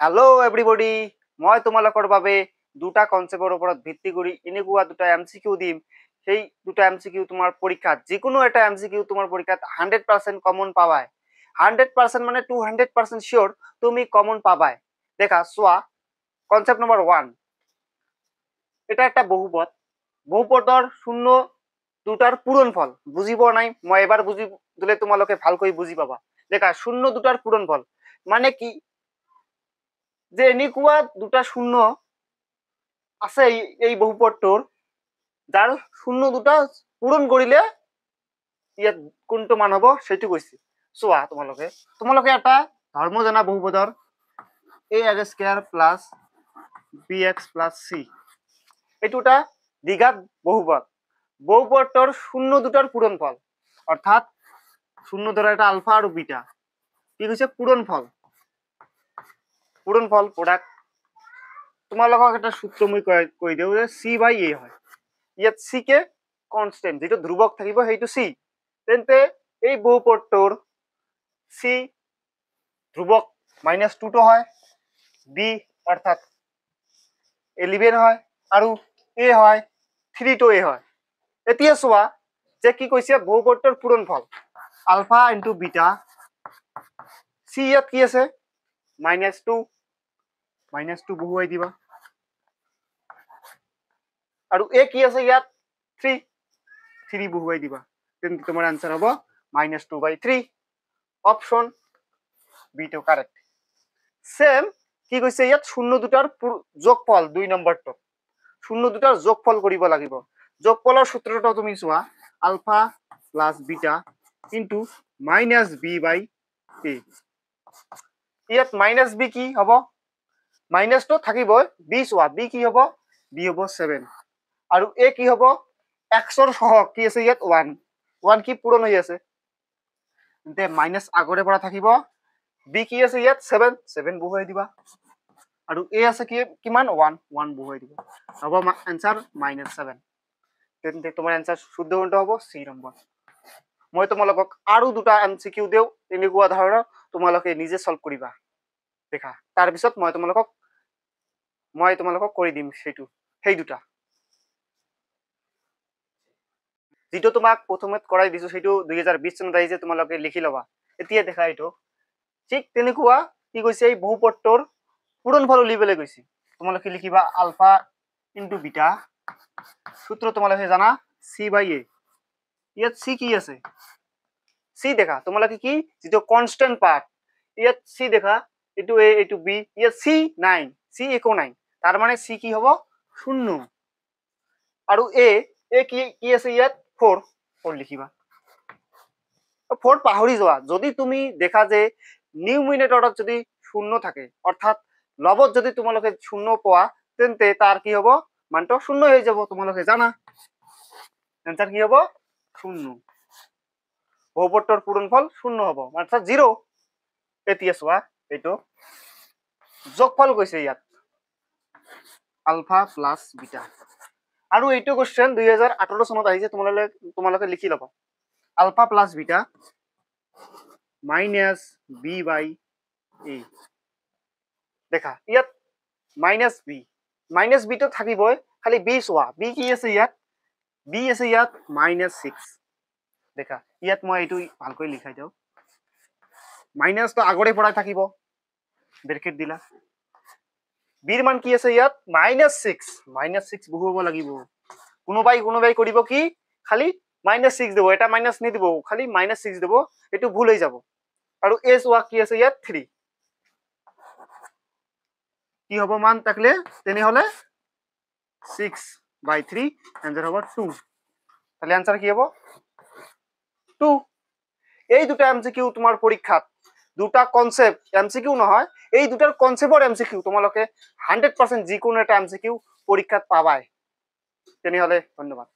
Hello' everybody, মই তোমালোকৰ বাবে দুটা কনচেপ্টৰ ওপৰত ভিত্তি কৰি এনেকুৱা দুটা এমচিকিউ দিম। সেই দুটা এমচিকিউ তোমাৰ পৰীক্ষাত, যিকোনো এটা এমচিকিউ তোমাৰ পৰীক্ষাত 100% কমন পাবাই। 100% মানে 200% চিয়'ৰ তুমি কমন পাবাই। দেখা চোৱা, কনচেপ্ট নম্বৰ 1, এটা এটা বহুপদ, বহুপদৰ শূন্য দুটাৰ পূৰণফল। বুজি পোৱা নাই? মই এবাৰ বুজি দিলে তোমালোকে ভালকৈ বুজি পাবা। দেখা, শূন্য দুটাৰ পূৰণফল মানে কি? যে এনেকুৱা দুটা শূন্য আছে এই বহুপদটোৰ, যাৰ শূন্য দুটা পূৰণ কৰিলে ইয়াত কোনটো মান হ'ব সেইটো কৈছে। চোৱা, তোমালোকে এটা ধৰ্ম জনা বহুপদৰ a x square plus b x plus c, এইটো এটা দ্বিঘাত বহুপদ। বহুপদটোৰ শূন্য দুটাৰ পূৰণফল, অৰ্থাৎ শূন্য ধৰা এটা আলফা আৰু বিটা, কি কৈছে? পূৰণফল, পূৰণফল প্ৰডাক্ট। তোমালোকক এটা সূত্ৰ মই কৈ দিওঁ যে চি বাই এ হয়। ইয়াত চি কে কনষ্টেণ্ট, যিটো ধ্ৰুৱক থাকিব সেইটো চি। তেন্তে এই বহুপদটোৰ চি ধ্ৰুৱক মাইনাছ টুটো হয়, বি অৰ্থাৎ 11 হয়, আৰু এ হয় থ্ৰীটো এ হয়। এতিয়া চোৱা যে কি কৈছে, বহুপদটোৰ পূৰণফল আলফা ইনটু বিটা, চি ইয়াত কি আছে? মাইনাছ টু, মাইনাছ টু বহুৱাই দিবা, আৰু এ কি আছে ইয়াত? থ্ৰী, থ্ৰী বহুৱাই দিবা। তেন্তে তোমাৰ আনচাৰ হ'ব মাইনাছ টু বাই থ্ৰী, অপশ্যন বিটো কাৰেক্ট। চেম কি কৈছে ইয়াত? শূন্য দুটাৰ যোগফল, 2 নম্বৰটো শূন্য দুটাৰ যোগফল কৰিব লাগিব। যোগফলৰ সূত্ৰটো তুমি চোৱা, alpha plus beta into minus b by a. ইয়াত মাইনাছ বি কি হ'ব? মাইনাছটো থাকিবই, বি চোৱা, বি কি হ'ব? বি হ'ব 7, আৰু এ কি হ'ব? এক্সৰ সহগ কি আছে ইয়াত? 1, 1 কি পূৰণ হৈ আছে, তেন্তে মাইনাছ আগৰে পৰা থাকিব। বি কি আছে ইয়াত? 7, 7 বহুৱাই দিবা, আৰু এ আছে কি কিমান? 1, 1 বহুৱাই দিবা, হ'ব এনচাৰ মাইনাছ 7। তেন্তে তোমাৰ এনচাৰ শুদ্ধ কোনটো হ'ব? C number. মই তোমালোকক আৰু দুটা এম চি কিউ দিওঁ এনেকুৱা ধৰণৰ, তোমালোকে নিজে চল্ভ কৰিবা। দেখা, তাৰপিছত মই তোমালোকক কৰি দিম সেই দুটা যিটো তোমাক প্ৰথমে কৰাই দিছো, সেইটো 2020 চনত আহিছে, তোমালোকে লিখি ল'বা। এতিয়া দেখা, এইটো ঠিক তেনেকুৱা কি কৈছে, এই বহুপদটোৰ পূৰণফল উলিয়াবলৈ কৈছে। তোমালোকে লিখিবা আলফা ইনটু বিটা, সূত্ৰ তোমালোকে জানা চি বাই এ। ইয়াত চি কি আছে? চি দেখা, তোমালোকে কি যিটো কনষ্টেণ্ট পাৰ্ট, ইয়াত চি দেখা, এইটো এ, এইটো বি, ইয়াত চি নাই, চি একো নাই, তাৰ মানে চি কি হ'ব? শূন্য। আৰু এ, এ কি কি আছে ইয়াত? 4, 4 লিখিবা। 4 পাহৰি যোৱা। যদি তুমি দেখা যে নিউমিনেটৰত যদি শূন্য থাকে, অৰ্থাৎ লবত যদি তোমালোকে শূন্য পোৱা, তেন্তে তাৰ কি হ'ব? মানটো শূন্য হৈ যাব, তোমালোকে জানা। এনচাৰ কি হ'ব? শূন্য। বহুপদটোৰ পূৰণফল শূন্য হ'ব, অৰ্থাৎ 0। এতিয়া চোৱা, এইটো যোগফল কৈছে ইয়াত আলফা প্লাছ বিটা, আৰু এইটো কুৱেশ্যন 2018 চনত আহিছে, তোমালোকে লিখি ল'বা। Alpha plus beta minus b by a. দেখা, ইয়াত মাইনাছ বি, মাইনাছ বিটো থাকিবই, খালি বি চোৱা, বি কি আছে ইয়াত? বি আছে ইয়াত মাইনাছ 6। দেখা, ইয়াত মই এইটো ভালকৈ লিখাই দিওঁ, মাইনাছটো আগৰে পৰাই থাকিব, ব্ৰেকেট দিলা। বিৰ মান কি আছে ইয়াত? মাইনাছ 6, মাইনাছ 6 বহুৱাব লাগিব। কোনোবাই কৰিব কি, খালি মাইনাছ 6 দিব, এটা মাইনাছ নিদিব, খালি মাইনাছ 6 দিব, এইটো ভুল হৈ যাব। আৰু এ চোৱা কি আছে ইয়াত? 3। কি হ'ব মান থাকিলে? তেনেহ'লে 6 বাই 3, এনচাৰ হ'ব 2। তাহলে এনচাৰ কি হ'ব? 2। এই দুটা এম চি কিউ তোমাৰ পৰীক্ষাত, দুটা কনচেপ্ট এম চি কিউ নহয়, এই দুটাৰ কনচেপ্টৰ এম চি কিউ তোমালোকে 100% যিকোনো এটা এম চি কিউ পৰীক্ষাত পাবাই। তেনেহ'লে ধন্যবাদ।